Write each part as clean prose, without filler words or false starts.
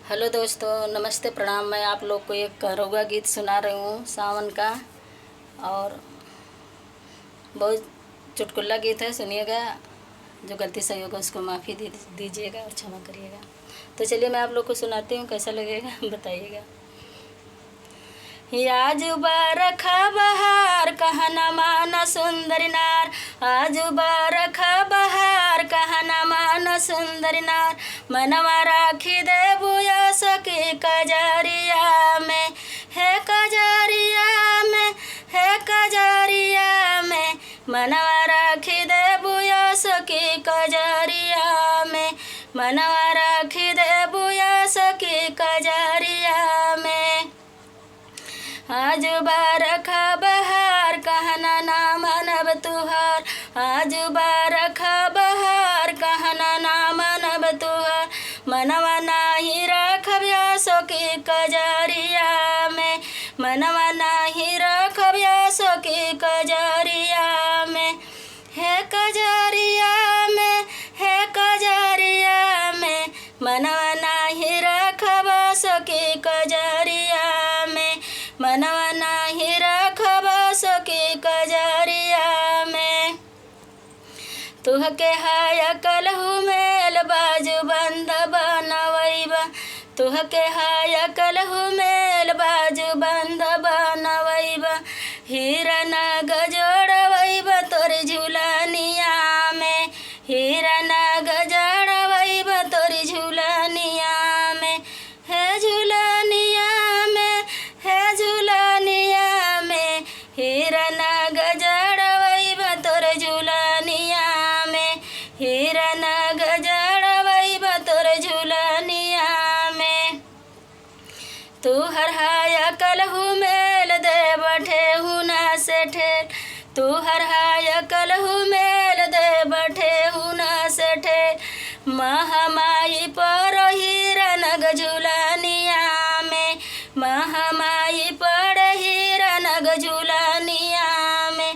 Hello दोस्तों, नमस्ते, प्रणाम। मैं आप लोग को एक करौगा गीत सुना रही हूँ सावन का, और बहुत चुटकुला गीत है, सुनिएगा। जो गलती सही होगा उसको माफ़ी दे दीजिएगा और क्षमा करिएगा। तो चलिए मैं आप लोग को सुनाती हूँ, कैसा लगेगा बताइएगा। आज बारखा बहार कहना माना सुंदर नार, आज बारखा बहार कहना माना सुंदर नार, मनवा राखी दे बुया सकी कजरिया में, हे कजरिया में, हे कजरिया में, मनवा राखी दे बुया सकी कजरिया में, मनवा राखी दे बुया सकी कजरिया में। आज बारखा बहार कहना ना मनब तुहार, आज बारखा बहार कहना ना मनब तुहार, मनवा नाही रखब सो की कजरिया में, मनवा नाही रखब सो की कजरिया में, हे कजरिया में, हे कजरिया में, मनवा नाही रखब सो की कजरिया में, मनवा नाही रखब सो की कजरिया में। तुहके हाय कलहु मेल बाजू बंद बनवैबा, तुहके हाय कलहु मेल बाजू बंद बनवैबा, हीरा नग जोड़वैबा तोर झुलनिया में, हीरा नग जोड़वैबा तोर झुलनिया में, हे झुलनिया में, हे झुलनिया में, हीरा नग जड़वैबा तोर झुलनिया में, हीरा नग जड़वैबा तोर झुलनिया में। तुहर हाया कलहु मेल दे बठे हुना से ठेल, तुहर हाया कलहु मेल दे बठे हुना से ठेल, महामाई पर हीरा नग झुलनिया में, महामाई पर हीरा नग झुलनिया में,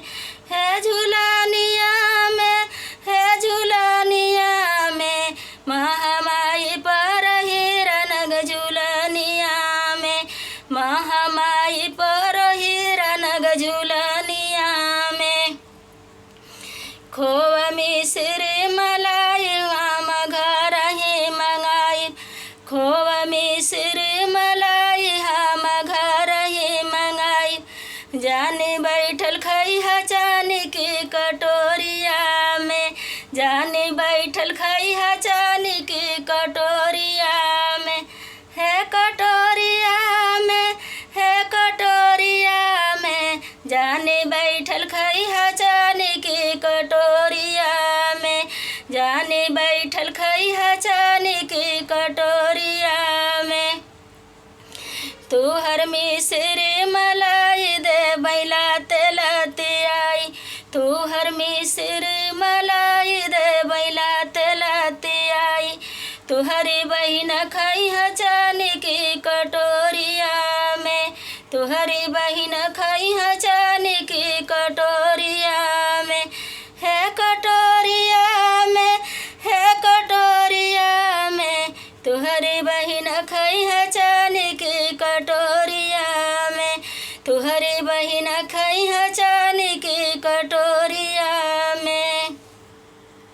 हे झुलनिया में, हे झुलनिया में, महामाई पर हीरा नग झुलनिया में, महामाई पर हीरा नग झुलनिया में। खोवा मिश्री मलाई आम घर ही मंगाई, खोवा मिश्री मलाई हम घर ही मंगाई, जाने बैठल खई चानी की कटोरिया में, जाने बैठल खई चानी की कटोरिया में, हे कटोरिया में, हे कटोरिया में, जाने बैठल खई चानी की कटोरिया में, जाने बैठल खई चानी की कटोरिया में। तुहर मिश्री मलाई दे बैला तेलतियाई, तुहर मिश्री मलाई दे बैला तेलतियाई, तुहरी बहिन खई चानी की कटोरिया में, तुहरी बहिन खई